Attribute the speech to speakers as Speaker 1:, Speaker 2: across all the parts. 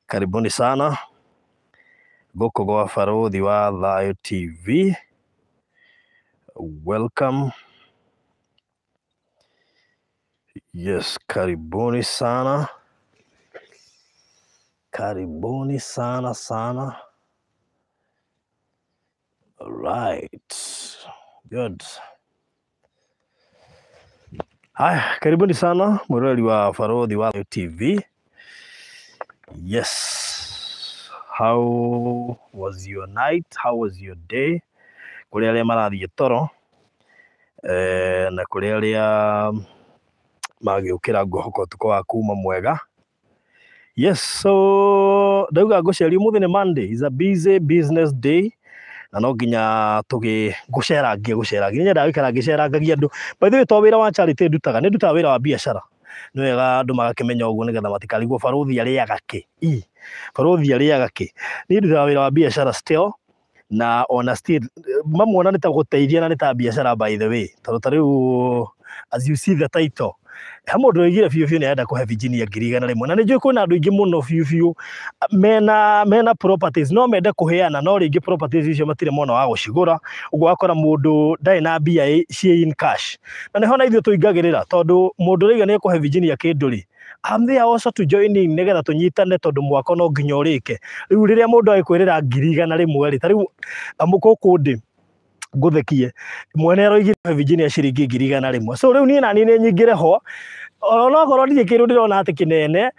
Speaker 1: Karibuni sana gũkũ gwa Barũthi wa Thayũ TV. Welcome. Yes, karibuni sana. Karibuni sana sana. All right. Good. Haya, karibuni sana mwĩroreri wa Barũthi wa Thayũ TV. Yes. How was your night? How was your day? Kũrĩ arĩa marathiĩ toro na kũrĩ arĩa magĩũkĩra, ngũhoka ũtukũ wa kuma mwega. Yes, so ndauga ngũceria ũmũthĩ nĩ Monday. Is a busy business day na no nginya tũgĩ ngũcerangie gũcerangie. Nyendaga gũikara ngĩcerangagia andũ. By the way, to wĩra wa charity ndutaga, nĩ ndutaga wĩra wa biacara. Nĩ wega andũ magakĩmenya ũguo nĩgetha matikarigwo barũthi arĩaga kĩ. I barũthi arĩaga kĩ? Niĩ ndutaga wĩra wa biacara still, na ona still mamuona nĩ ta gũteithia na nĩ ta biacara, by the way, tondũ ta rĩu, as you see the title, he mũndũ oigire biũ biũ nĩ arenda kũhe Virginia 100,000, na nĩ njũĩ kwĩna andũ aingĩ mũno biũ biũ mena properties no mende kũheana, no rĩngĩ properties icio matirĩ mona wa gũcigũra. Ũguo wakora mũndũ ndarĩ na mbia ciĩ in cash, na nĩho na ithuĩ tũingagĩrĩra, tondũ mũndũ ũrauga nĩ ekũhe Virginia kĩndũ rĩ, I'm there also to join in nĩgetha tũnyitane, tondũ mwako no nginya ũrĩke. Rĩu rĩrĩa mũndũ agĩkwĩrĩra 100,000 rĩ, ta rĩu gũkũ ndĩ ngũthekie, mwene aroigire Virginia ciringi 100,000. So rĩu niĩ naniĩ nĩ nyingĩre ho, onokorwo ndirĩ kĩndũ ndĩrona atĩ kĩnene,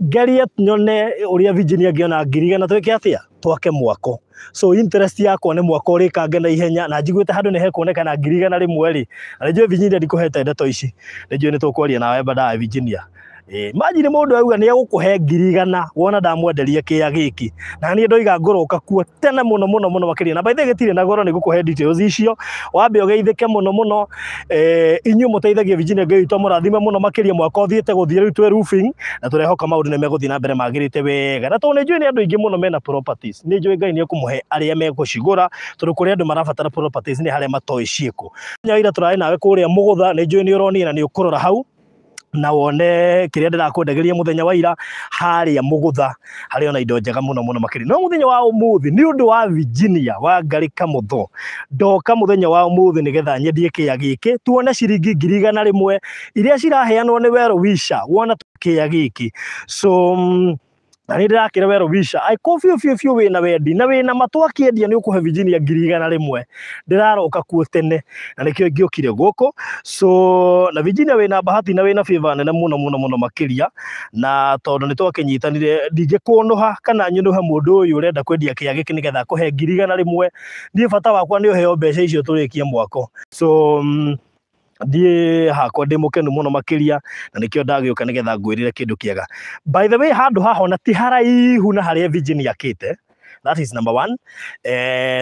Speaker 1: ngerie nyone ũrĩa Virginia angĩona 100,000, twĩke atĩa, twake mwako. So interest yakwa nĩ mwako ũrĩkange na ihenya, na njiguĩte handũ nĩ hekuonekana 100,000 rĩ, na nĩ njũĩ Virginia ndikũhete ndeto ici, nĩ njũĩ nĩ tũkwaria nawe baadaye, Virginia. Imagine mũndũ auga nĩ egũkũhe 100,000 wona ndamwenderia kĩea gĩkĩ, na niĩ ndoiga ngũroka kuo tene mũno mũno mũno makĩria. Na by the way, gĩtirĩ na goro, nĩ ngũkũhe details icio wambe ũgeithĩke mũno mũno. Inyuĩ mũteithagia Virginia, Ngai witũ amũrathime mũno makĩria. Mwaka ũthiĩte gũthiĩ, rĩu twĩ roofing, na tũrehoka maũndũ nĩ megũthiĩ na mbere magĩrĩte wega. Na tondũ nĩ njũĩ nĩ andũ aingĩ mũno mena properties, nĩ njũĩ Ngai nĩ ekũmũhe arĩa megũcigũra, tondũ kũrĩ andũ marabatara properties nĩ harĩa matoĩ ciĩkũ. Ira tũrarĩ nawe kũrĩa Mũgũtha, nĩ njũĩ nĩ ũronire na nĩ ũkũrora hau na wone kĩrĩa ndĩrakwendagĩria mũthenya wa ira harĩa Mũgũtha, harĩa ona indo njega mũno mũno makĩria. No mũthenya wa ũmũthĩ, nĩ ũndũ wa Virginia wa Ngarĩ Kamũtho, ndoka mũthenya wa ũmũthĩ nĩgetha nyendie kĩea gĩkĩ, tuone ciringi 100,000 iria ciraheanwo nĩ well wisher wona kĩea gĩkĩ. So na nĩ ndĩrakĩra well wisher aiko biũ biũ biũ wĩna wendi na wĩna matũ akĩendia nĩ ũkũhe Virginia 100,000, ndĩraroka kuo tene na nĩkĩo ngĩũkire gũkũ. So na Virginia, wĩna bahati na wĩna favor nene mũno mũno mũno makĩria, na tondũ nĩ twakĩnyitanire, ndingĩkũnũha kana nyũnũhe mũndũ ũyũ ũrenda kwendia kĩea gĩkĩ nĩgetha akũhe 100,000. Niĩ bata wakwa nĩ ũheo mbeca icio tũrĩkie mwako. So ndiĩ hakwa ndĩ mũkenu mũno makĩria, na nĩkĩo ndagĩũka nĩgetha ngwĩrĩre kĩndũ kĩega. By the way, handũ haha ona ti haraihu na harĩa Virginia akĩte. That is number one.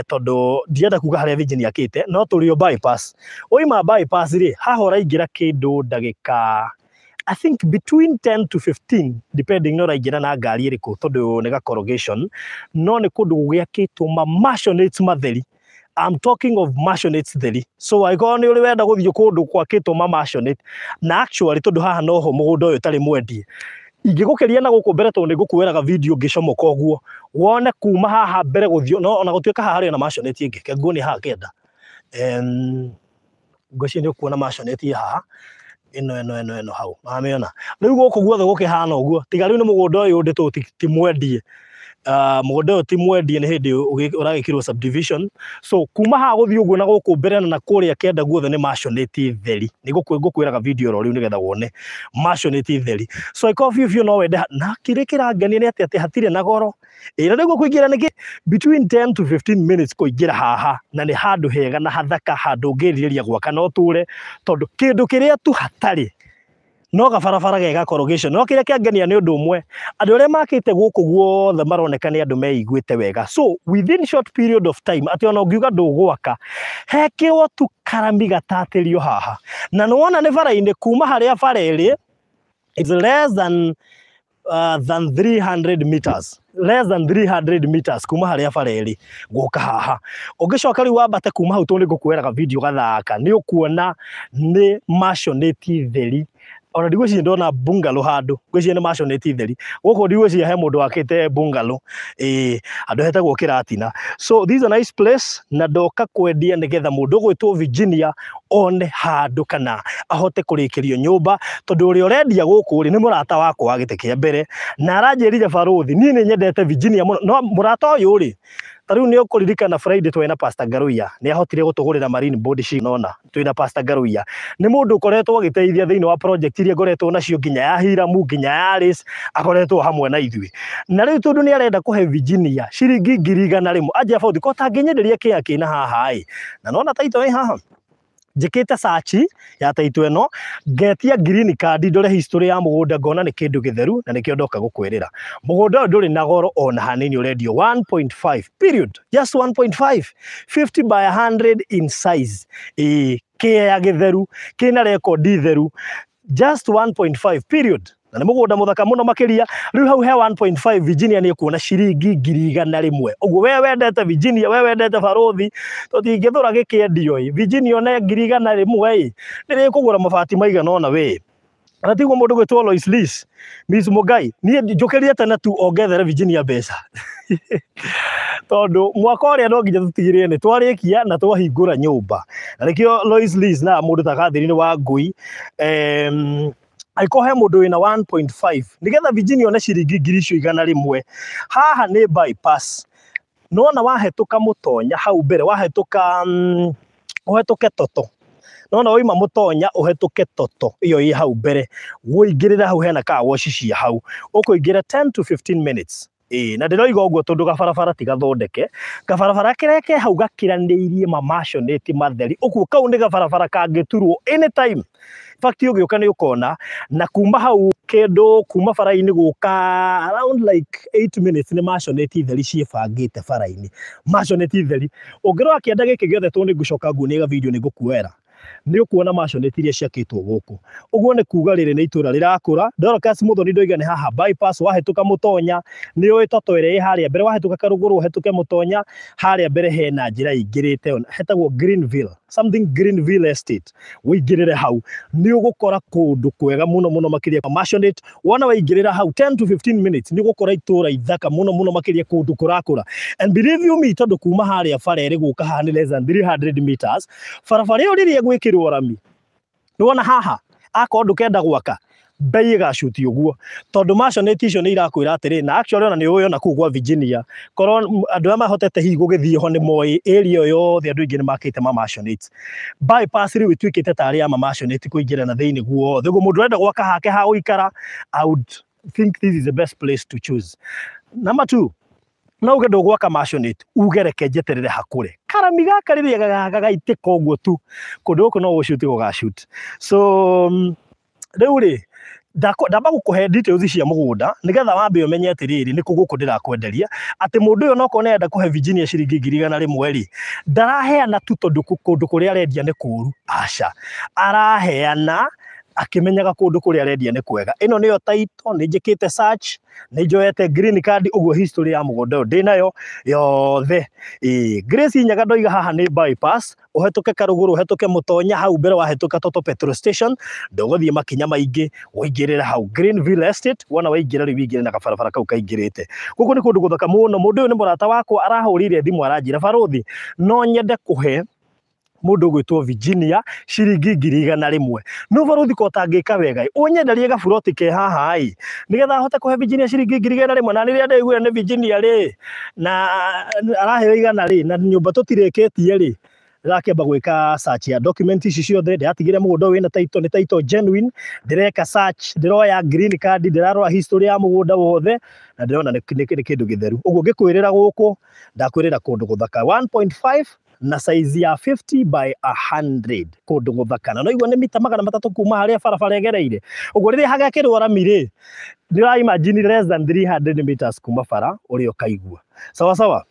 Speaker 1: Tondũ ndienda kuga harĩa Virginia akĩte, no tũrĩ o bypass. Oima bypass rĩ, haha ũraingĩra kĩndũ ndagĩka, I think between 10 to 15, depending no ũraingĩra na ngari ĩrĩkũ, tondũ nĩ ga corrugation, no nĩ kũndũ gũgĩakĩtwo ma mansionates matheri. I'm talking of mansionates theri. So angĩkorwo nĩ ũrĩ wenda gũthiĩ kũndũ gwakĩtwo ma mansionate, na actually tondũ haha noho mũgũnda ũyũ ũtarĩ mwendie, ingĩgũkĩria na gũkũ mbere, tondũ nĩ ngũkuoeraga video ngĩcomoka ũguo wone kuma haha mbere gũthiĩ. No ona gũtuĩka haha harĩ na mansionate ĩngĩ, ke nguonie haha kĩenda. Ngwĩciria nĩ ũkuona mansionate ĩ haha, ĩno ĩno ĩno ĩno hau, wamĩona? Rĩu gũkũ guothe gũkĩhana ũguo, tiga rĩu nĩ mũgũnda ũyũ ũndĩ tũ ti mwendie. Mũgũnda ũyũ ti mwendie, nĩ hĩndĩ ũragĩkĩrwo subdivision. So kuma haha gũthiĩ ũguo na gũkũ mbere na kũrĩa kĩanda guothe nĩ mansionate theri. Nĩ ngũkwĩraga video oro rĩu nĩgetha wone mansionate theri. So ĩkorwo biũ biũ no wende na kĩrĩa kĩrangenia nĩ atĩ hatirĩ na goro. Ĩ na nĩguo kũingĩra nĩkĩ between 10 to 15 minutes kũingĩra haha, na nĩ handũ hega na hathaka, handũ ũngĩrirĩria gwaka na ũtũre, tondũ kĩndũ kĩrĩa tu hatarĩ no gabarabara ge corrugation. No kĩrĩa kĩangenia nĩ ũndũ ũmwe, andũ arĩa makĩte gũkũ guothe maroneka nĩ andũ meiguĩte wega. So within short period of time, atĩ ona ũngiuga ndũgwaka, hekĩrwo tu karami gatatĩrio haha, na nĩwona nĩ bara-inĩ. Kuma harĩa bara ĩrĩ, it's less than 300 meters, less than 300 meters kuma harĩa bara ĩrĩ gũka haha. Ũngĩcoka rĩu wambate kuma hau, tondũ nĩ ngũkuoeraga video gathaka, nĩ ũkuona nĩ mansionate theri. Ona ndigwĩciria ndona bungalow handũ, ngwĩciria nĩ maconete theri gũkũ. Ndigwĩciria he mũndũ wakĩte bungalow, ĩĩ, handũ hetagwo Kĩratina. So this is a nice place, na ndoka kwendia nĩgetha mũndũ ũgwĩtwo Virginia one handũ kana ahote kũrĩkĩrio nyũmba, tondũ ũrĩa ũrendia gũkũ rĩ, nĩ mũrata wakwa wa gĩtĩ kĩa mbere, na aranjĩrire, "Barũthi, niĩ nĩ nyendete Virginia mũno." No mũrata ũyũ rĩ, ta rĩu nĩ ũkũririkana Friday twĩ na Pastor Ngaruiya, nĩ ahotire gũtũgũrĩra marine board cigana twĩ na Pastor Ngaruiya. Nĩ mũndũ ũkoretwo agĩteithia thĩinĩ wa project iria ngoretwo nacio, nginya ya Hiramu, nginya ya Alice, akoretwo hamwe na ithuĩ. Na rĩu tondũ nĩ arenda kũhe Virginia ciringi 100,000, anjia bauthi ko tangĩnyenderia kĩa kĩna haha ĩ, na nona title ĩ haha. Njĩkĩte search ya title ĩno, ngetia green card, ndore history ya mũgũnda, ngona nĩ kĩndũ gĩtheru, na nĩkĩo ndoka gũkwĩrĩra. Mũgũnda ũyũ ndũrĩ na goro ona hanini, ũrendio 1.5 period, just 1.5, 50 by 100 in size, ĩĩ, kĩea gĩtheru kĩna rekondi theru, just 1.5 period, na nĩ mũgũnda mũthaka mũno makĩria. Rĩu hau he 1.5, Virginia nĩ ĩkuona ciringi 100,000. Ũguo we wendete Virginia, we wendete barũthi, tũtingĩthũra gĩkĩendio ĩ. Virginia one 100,000 ĩ, nĩ rĩkũgũra mabati maigana ũna we. Na tiguo mũndũ gwĩtwo Lois Lis Miss Mugai, niĩ njũkĩrie tene tu ongethere Virginia mbeca, tondũ mwaka ũrĩa no nginya tũtigĩrĩre nĩ twarĩkia na twahingũra nyũmba. Na nĩkĩo Lois Lis na mũndũ ta Catherine wa Ngui, angĩkorwo he mũndũ wĩna 1.5 nĩgetha Virginia one ciringi 100,000. Haha nĩ bypass, nona wahetũka mũtonya hau mbere, wahetũka ũhetũke Toto, nona waima mũtonya ũhetũke Toto ĩyo ĩ hau mbere, ũingĩrĩre hau hena car wash cia hau, ũkũingĩra 10 to 15 minutes. Ĩĩ, na ndĩroiga ũguo tondũ gabarabara ti gathondeke, gabarabara kĩrĩa ke hau gakiranĩirie mamaconĩti matheri ũguo, kau nĩ gabarabara kangĩturwo anytime. In fact, ũgĩũka nĩ ũkona, na kuma hau kĩndũ kuma bara-inĩ gũka around like 8 minutes, nĩ maconĩti theri ciĩbangĩte bara-inĩ, maconĩti theri. Ũngĩrora kĩanda gĩkĩ gĩothe, tondũ nĩ ngũcoka nguonie ga video, nĩ ngũkuoera, nĩ ũkuona maconĩti iria ciakĩtwo gũkũ. Ũguo nĩ kuga rĩrĩ nĩ itũra rĩrakũra. Dorcas Muthoni, ndoiga nĩ haha bypass, wahĩtũka mũtonya, nĩ ũĩ Toto ĩrĩa ĩ harĩa mbere, wahĩtũka Karũgũrũ ũhetũke mũtonya, harĩa mbere hena njĩra ĩingĩrĩte hetagwo Greenville something, Greenville Estate. Ũingĩrĩre hau nĩ ũgũkora kũndũ kwega mũno mũno makĩria, maisonette. Wona waingĩrĩra hau 10 to 15 minutes, nĩ ũgũkora itũra ithaka mũno mũno makĩria, kũndũ kũrakũra. And believe you me, tondũ kuma harĩa bara ĩrĩ gũka haha nĩ less than 300 meters, barabara ĩyo rĩrĩa ĩgwĩkĩrwo rami, nĩwona haha akorwo ndũkenda gwaka, bei ĩgacuti ũguo, tondũ maisonette icio nĩ irakwĩra atĩrĩ. Na actually ona nĩ ũĩ ona kũu gwa Virginia, korwo andũ arĩa mahotete hihi gũgĩthiĩ ho nĩ moĩ area ĩyo yothe, andũ aingĩ nĩ makĩte ma maisonette. Bypass rĩu ĩtuĩkĩte tarĩ ya ma maisonette kũingĩra na thĩinĩ guothe. Ũguo mũndũ ũrenda gwaka hake ha gũikara, I would think this is the best place to choose. Number two, no uge ndũgwaka maisonette, uge reke njeterere hakũre karami gaka rĩrĩa gagaitĩka ũguo tu, kũndũ gũkũ no gũcuti gũgacut. So rĩu rĩ, ndamba gũkũhe details cia mũgũnda nĩgetha wambe ũmenye atĩrĩrĩ, nĩ kũ gũkũ ndĩrakwenderia, atĩ mũndũ ũyũ nokorwo nĩarenda kũhe Virginia ciringi 100,000 rĩ, ndaraheana tu tondũ kũndũ kũrĩa arendia nĩ kũũru. Aca, araheana akĩmenyaga kũndũ kũrĩa arendia nĩ kwega. Ĩno nĩyo title, nĩ njĩkĩte search, nĩ njoete green card, ũguo history ya mũgũnda ũyũ ndĩnayo yothe. Ĩĩ, Grace Nyaga, ndoiga haha nĩ bypass, ũhetũke Karũgũrũ, ũhetũke Mũtonya, hau mbere wahĩtũka Toto petrol station, ndũgũthiĩ makinya maingĩ, ũingĩrĩre hau Greenville Estate. Wona waingĩra rĩu, wĩingĩre na gabarabara kau kaingĩrĩte. Gũkũ nĩ kũndũ gũthaka mũno. Mũndũ ũyũ nĩ mũrata wakwa, arahũrĩire thimũ aranjĩra, "Barũthi, no nyende kũhe mũndũ ũgwĩtwo Virginia ciringi 100,000. No barũthi, ko ũtangĩka wega ĩ, ũnyenderie gaburoti ke haha ĩ, nĩgetha ahote kũhe Virginia ciringi 100,000." Na rĩrĩa ndaiguire nĩ Virginia rĩ, na araheo 100 rĩ, na nyũmba tũtirĩkĩtie rĩ, ndĩrakĩamba gwĩka search ya document ici ciothe. Ndĩratigire mũgũnda ũyũ wĩna title, nĩ title genuine. Ndĩreka search, ndĩroya green card, ndĩrarora history ya mũgũnda wothe, na ndĩrona nĩ kĩndũ gĩtheru. Ũguo ngĩkwĩrĩra gũkũ, ndakwĩrĩra kũndũ gũthaka, 1.5 na size ya 50 by 100, kũndũ gũthaka. Na noigua nĩ mita 300 kuma harĩa barabara ĩgereire. Ũguo rĩrĩa hagekĩrwo rami rĩ, ndĩra imagine less than 300 meters kuma bara ũrĩa ũkaigua sawa sawa.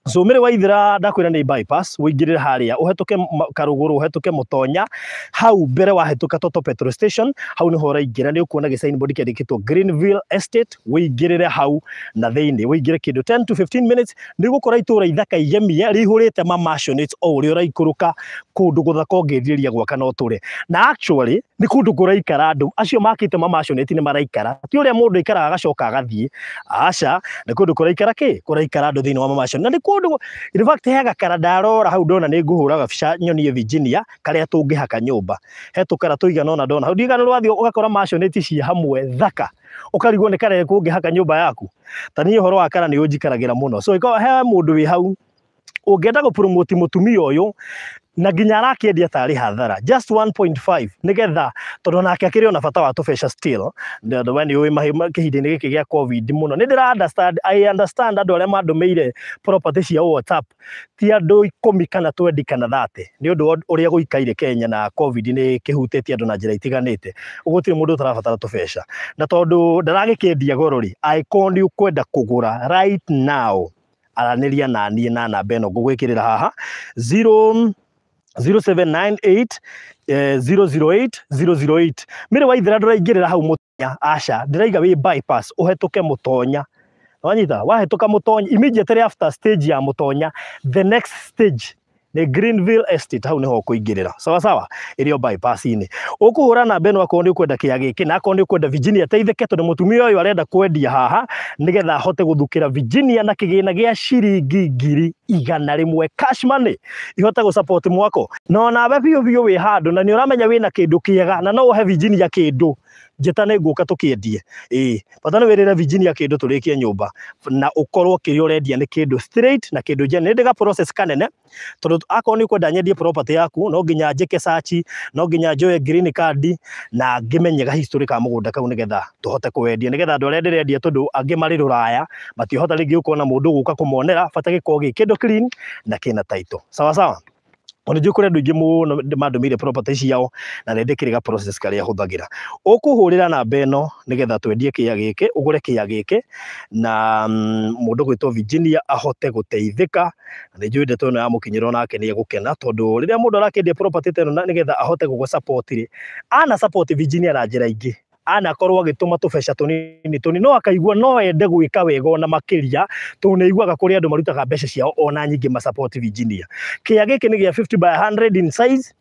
Speaker 1: So Mĩrĩ Waithĩra, ndakwĩra nĩ bypass, ũingĩrĩre harĩa, ũhetũke Karũgũrũ, ũhetũke Mũtonya hau mbere, wahĩtũka Total petrol station, hau nĩho ũraingĩra. Nĩ ũkuona gĩ signboard kĩandĩkĩtwo Greenville Estate. Ũingĩrĩre hau na thĩinĩ, ũingĩre kĩndũ 10 to 15 minutes, nĩ ũgũkora itũra ithaka igemie rĩihũrĩte ma mansionettes o ũrĩa ũraikũrũka, kũndũ gũthaka ũngĩrirĩria gwaka no tũre. Na actually nĩ kũndũ kũraikara andũ acio makĩte ma mansionette, nĩ maraikara, ti ũrĩa mũndũ aikaraga agacoka agathiĩ, aca. Nĩ kũndũ kũraikara kĩ kũraikara andũ thĩinĩ wa ma mansion, na nĩ kũndũ in fact he gakara ndarora hau ndona nĩ ngũhũra gabica nyonie Virginia karĩa tũngĩhaka nyũmba. He tũkara tũigana ũna ndona hau, ndigana rwathiĩ ũgakora mansionette ciĩ hamwe thaka, ũkarigwo nĩ karĩa kũngĩhaka nyũmba yaku. Ta niĩ ũhoro wa kara nĩ ũnjikaragĩra mũno. So ĩkorwo he mũndũ wĩ hau ũngĩenda gũpromote mũtumia ũyũ, na nginya arakĩendia tarĩ hathara, just 1.5, nĩgetha tondũ nake akĩrĩ ona bata wa tũbeca still. Nĩ we nĩ ũĩ kĩhinda-inĩ gĩkĩ gĩa COVID mũno nĩ ndĩra understand, I understand andũ arĩa mandũmĩire property cia WhatsApp ti andũ 10 kana 20 kana 30, nĩ ũndũ wa ũrĩa gũikaire Kenya na COVID nĩ kĩhutĩtie andũ na njĩra itiganĩte. Ũguo gũtirĩ mũndũ ũtarabatara tũbeca, na tondũ ndaragĩkĩendia goro rĩ, angĩkorwo nĩ ũkwenda kũgũra right now, aranĩria na niĩ na namba ĩno ngũgwĩkĩrĩra haha, 0 0798 008 008. Mĩrĩ Waithĩra, ndũraingĩrĩra hau Mũtonya, aca, ndĩraiga wĩ bypass, ũhetũke Mũtonya, wanyita wahĩtũka Mũtonya, immediately after stage ya Mũtonya, the next stage nĩ Greenville Estate, hau nĩho ũkũingĩrĩra. Sawa sawa, ĩrĩ o bypass-inĩ. Ũkũhũra namba ĩno akorwo nĩ ũkwenda kĩea gĩkĩ, na akorwo nĩ ũkwenda Virginia ateithĩke, tondũ mũtumia ũyũ arenda kwendia haha nĩgetha ahote gũthukĩra Virginia na kĩgĩna gĩa ciringi 100,000 cash money, ihote gũ support mwako. Na onawe biũ biũ wĩ handũ na nĩ ũramenya wĩna kĩndũ kĩega na no ũhe Virginia kĩndũ, njĩta, nĩ ngũka tũkĩendie. Ĩĩ, bata nĩ wĩrĩre Virginia kĩndũ tũrĩkie nyũmba, na ũkorwo kĩrĩa ũrendia nĩ kĩndũ straight na kĩndũ genuine. Nĩ ndĩga process kanene, tondũ akorwo nĩ ũkwenda nyendie property yaku, no nginya njĩke search, no nginya njoe green card na ngĩmenye ga history ka mũgũnda kau, nĩgetha tũhote kũwendia, nĩgetha andũ arĩa ndĩrendia, tondũ angĩ marĩ rũraya, matihota rĩngĩ gũkorwo na mũndũ ũgũka kũmonera, bata gĩkorwo gĩ kĩndũ clean na kĩna title. Sawa sawa. Ona njũĩ kũrĩ andũ aingĩ mũno mandũmĩire property ciao, na nĩ ndĩkĩrĩ ga process karĩa hũthagĩra. Ũkũhũrĩra namba ĩno nĩgetha twendie kĩea gĩkĩ, ũgũre kĩea gĩkĩ, na mũndũ gwĩtwo Virginia ahote gũteithĩka. Na nĩ njũĩ ndeto ĩno yamũkinyĩra onake nĩ egũkena, tondũ rĩrĩa mũndũ arakĩendia property ta ĩno na nĩgetha ahote gũgũ support rĩ, ana support Virginia na njĩra ingĩ, anakorwo agĩtũma tũbeca tũnini tũnini, no akaigua no ende gwĩka wega ona makĩria, tondũ nĩ aiguaga kũrĩ andũ marutaga mbeca ciao ona nyingĩ ma support Virginia. Kĩea gĩkĩ nĩ gĩa 50 by 100 in size,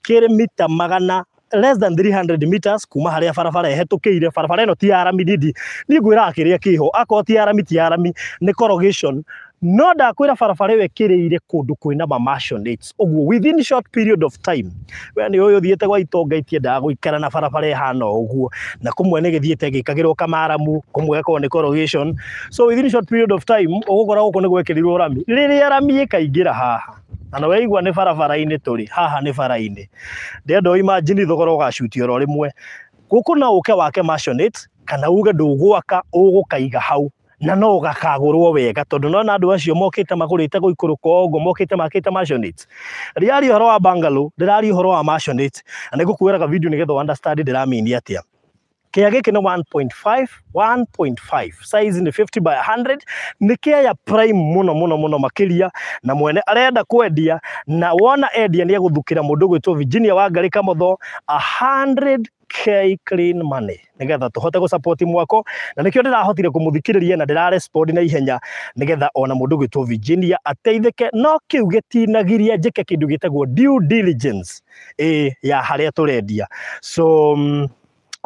Speaker 1: kĩrĩ mita magana, less than 300 meters kuma harĩa barabara ĩhetũkĩire. Barabara ĩno ti ya rami, ndindi niĩ ngwĩraga kĩrĩa kĩho, akorwo ti ya rami, ti ya rami, nĩ corrugation. No ndakwĩra barabara ĩyo ĩkĩrĩire kũndũ kwĩna ma mansionettes, ũguo within short period of time, we nĩ ũyũ ũthiĩte gwa itonga itiendaga gũikara na barabara ĩhana o ũguo, na kũmwe nĩ gĩthiĩte gĩkagĩrwo kamaramu, kũmwe gakorwo nĩ corrugation. So within short period of time ũgũkora gũkũ nĩ gwekĩrirwo rami. Rĩrĩa rami ĩkaingĩra haha, na nĩ waigua nĩ barabara-inĩ tũrĩ haha, nĩ bara-inĩ, ndĩrenda ũ imagine thogora ũgacutia oro rĩmwe. Gũkũ no ũke wake mansionette, kana uge ndũgwaka, ũgũkaiga hau na no gakagũrwo wega, tondũ nona andũ acio mokĩte magũrĩte gũikũrũka ũguo, mokĩte makĩte mansionette. Ndĩraria ũhoro wa bungalow, ndĩraria ũhoro wa mansionette, na nĩngũkuoera video nĩgetha understand ndĩramini atĩa. Kĩea gĩkĩ nĩ 1.5 1.5, size nĩ 50 by 100, nĩ kĩea prime mũno mũno mũno makĩria, na mwene arenda kwendia, na wona endia nĩ egũthukĩra mũndũ ũgwĩtwo Virginia Wangari Kamotho 100K clean money, nĩgetha tũhote gũ support mwako. Na nĩkĩo ndĩrahotire kũmũthikĩrĩria na ndĩra respond na ihenya, nĩgetha ona mũndũ ũgwĩtwo Virginia ateithĩke. No kĩu gĩtinagiria njĩke kĩndũ gĩtagwo due diligence ĩ ya harĩa tũrendia. So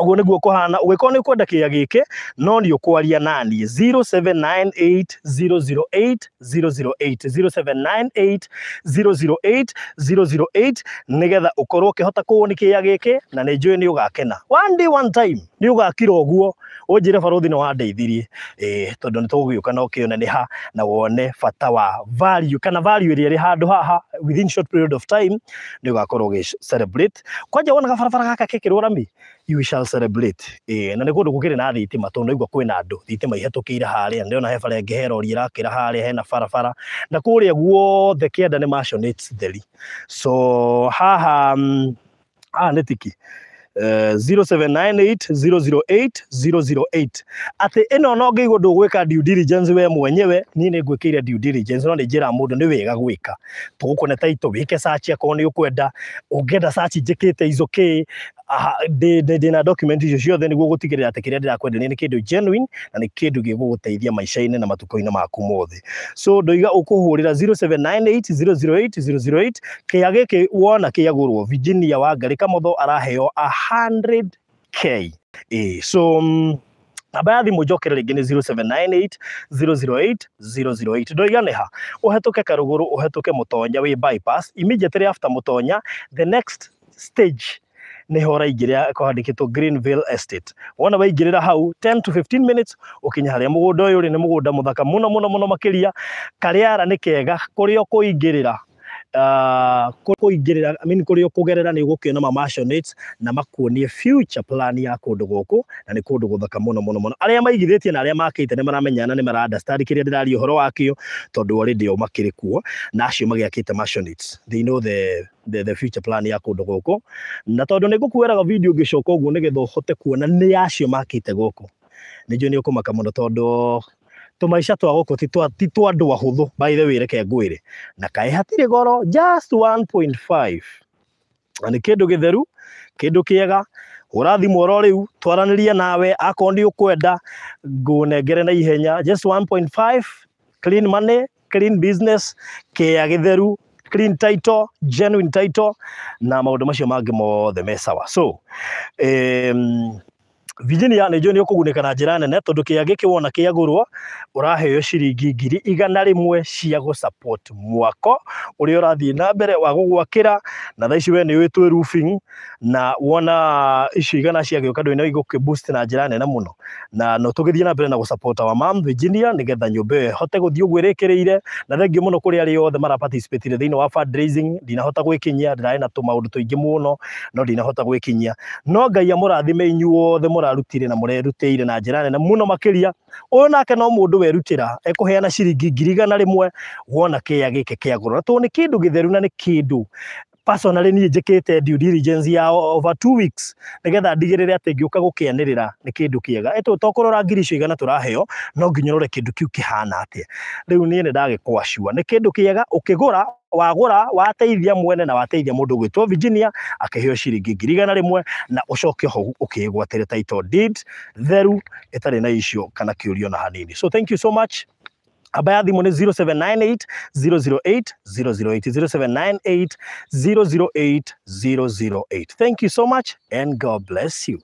Speaker 1: ũguo nĩguo kũhana. Ũngĩkorwo nĩ ũkwenda kĩea gĩkĩ, no nĩ ũkwaria naniĩ 0798 008 008, 0798 008 008, nĩgetha ũkorwo ũkĩhota kũũ nĩ kĩea gĩkĩ, na nĩ njũĩ nĩ ũgakena. One day, one time nĩ ũgakira ũguo ũnjĩre, "Barũthi, nĩ wandeithirie." Ĩĩ, tondũ nĩ tũgũgĩũka na ũkĩone nĩ ha, na wone bata wa value kana value ĩrĩa ĩrĩ handũ haha. Within short period of time nĩ ũgakorwo ũgĩ celebrate. Kwanja wonaga barabara gaka kekĩrwo rami, you shall celebrate. Ĩĩ, na nĩ kũndũ gũkĩrĩ na thitima, tondũ naigua kwĩna andũ, thitima ihetũkĩire harĩa. Ndĩrona he bara ĩngĩ, he rori ĩrakĩra harĩa, hena barabara, na kũrĩa guothe kĩanda nĩ mansionettes theri. So haha haha nĩ tiki. 0798 008 008. Atĩ ĩno no ngĩigua ndũgwĩka due diligence we mwenyewe, niĩ nĩ ngwĩkĩire due diligence, no nĩ njĩra mũndũ nĩ wega gwĩka. Tũgũkũne title, wĩke search akorwo nĩ ũkwenda. Ũngĩenda search njĩkĩte is okay. Ndĩna document icio ciothe nĩguo gũtigĩrĩra atĩ kĩrĩa ndĩrakwenderia nĩ kĩndũ genuine na nĩ kĩndũ gĩgũgũteithia maica-inĩ na matukũ-inĩ maku mothe. So ndoiga ũkũhũrĩra 0798 008 008. Kĩa gĩkĩ wona kĩagũrwo, Virginia Wangari Kamotho araheo 100K. So namba ya thimũ njokere rĩngĩ nĩ 0798 008 008. Ndoiga nĩ ha ũhetũke Karũgũrũ, ũhetũke Mũtonya wĩ bypass, immediately after Mũtonya, the next stage nĩho ũraingĩrĩra kwandĩkĩtwo Greenville Estate. Wona waingĩrĩra hau, 10 to 15 minutes ũkinya harĩa mũgũnda ũyũ ũrĩ. Nĩ mũgũnda mũthaka mũno mũno mũno makĩria. Karĩara nĩ kega kũrĩa ũkũingĩrĩra, kũingĩrĩra, I mean, kũrĩa ũkũgerera nĩ ũgũkĩona ma mansionates na makuonie future plan ya kũndũ gũkũ, na nĩ kũndũ gũthaka mũno mũno mũno. Arĩa maigithĩtie na arĩa makĩte nĩ maramenyana, nĩ mara understand kĩrĩa ndĩraria ũhoro wakĩo, tondũ already o makĩrĩ kuo, na acio magĩakĩte mansionates, they know the future plan ya kũndũ gũkũ. Na tondũ nĩ ngũkuoeraga video ngĩcoka ũguo nĩgetha ũhote kuona nĩ acio makĩte gũkũ, nĩ njũĩ nĩ ũkũmaka mũno, tondũ tũmaica twa gũkũ ti twa andũ ahũthũ. By the way, reke ngwĩre, na kaĩ hatirĩ goro, just 1.5, na nĩ kĩndũ gĩtheru, kĩndũ kĩega. Hũra thimũ oro rĩu twaranĩrie nawe, akorwo nĩ ũkwenda ngũnengere na ihenya. Just 1.5, clean money, clean business, kĩa gĩtheru, clean title, genuine title, na maũndũ macio mangĩ mothe me sawa. So Virginia, nĩ njũĩ nĩ ũkũgunĩka na njĩra nene, tondũ kĩa gĩkĩ wona kĩagũrwo ũraheo ciringi 100,000 cia gũ support mwako ũrĩa ũrathiĩ na mbere wa gũgwakĩra. Na thaa ici we nĩ ũĩ twĩ roofing, na wona icio igana ciagĩũka ndũĩ no igũkĩ boost na njĩra nene mũno, na no tũgĩthiĩ na mbere na gũ support our mom Virginia nĩgetha nyũmba ĩyo ĩhote gũthiĩ ũguo ĩrĩkĩrĩire. Na thengiũ mũno kũrĩ arĩa othe mara participate thĩinĩ wa fundraising. Ndinahota gwĩkinyia, ndĩrarĩ na tũmaũndũ tũingĩ mũno, no ndinahota gwĩkinyia, no Ngai amũrathime inyuothe mũrarutire na mũrerutĩire na njĩra nene mũno makĩria. Ũyũ nake no mũndũ werutĩra ekũheana ciringi 100,000 wona kĩa gĩkĩ kĩagũrwo, na tondũ nĩ kĩndũ gĩtheru na nĩ kĩndũ personally niĩ njĩkĩte due diligence ya over 2 weeks nĩgetha ndigĩrĩre atĩ ngĩũka gũkĩanĩrĩra nĩ kĩndũ kĩega. Ĩtũ to kũrora ngiri icio igana tũraheo, no nginya ũrore kĩndũ kĩu kĩhana atĩa. Rĩu niĩ nĩ ndagĩkwacua nĩ kĩndũ kĩega. Ũkĩgũra, wagũra, wateithia mwene na wateithia mũndũ ũgwĩtwo Virginia akĩheo ciringi 100,000, na ũcoke ho ũkĩgwatĩre title deed theru ĩtarĩ na issue kana kĩũrio na hanini. So thank you so much. Namba ya thimũ nĩ 0798 008 008, 0798 008 008. Thank you so much and God bless you.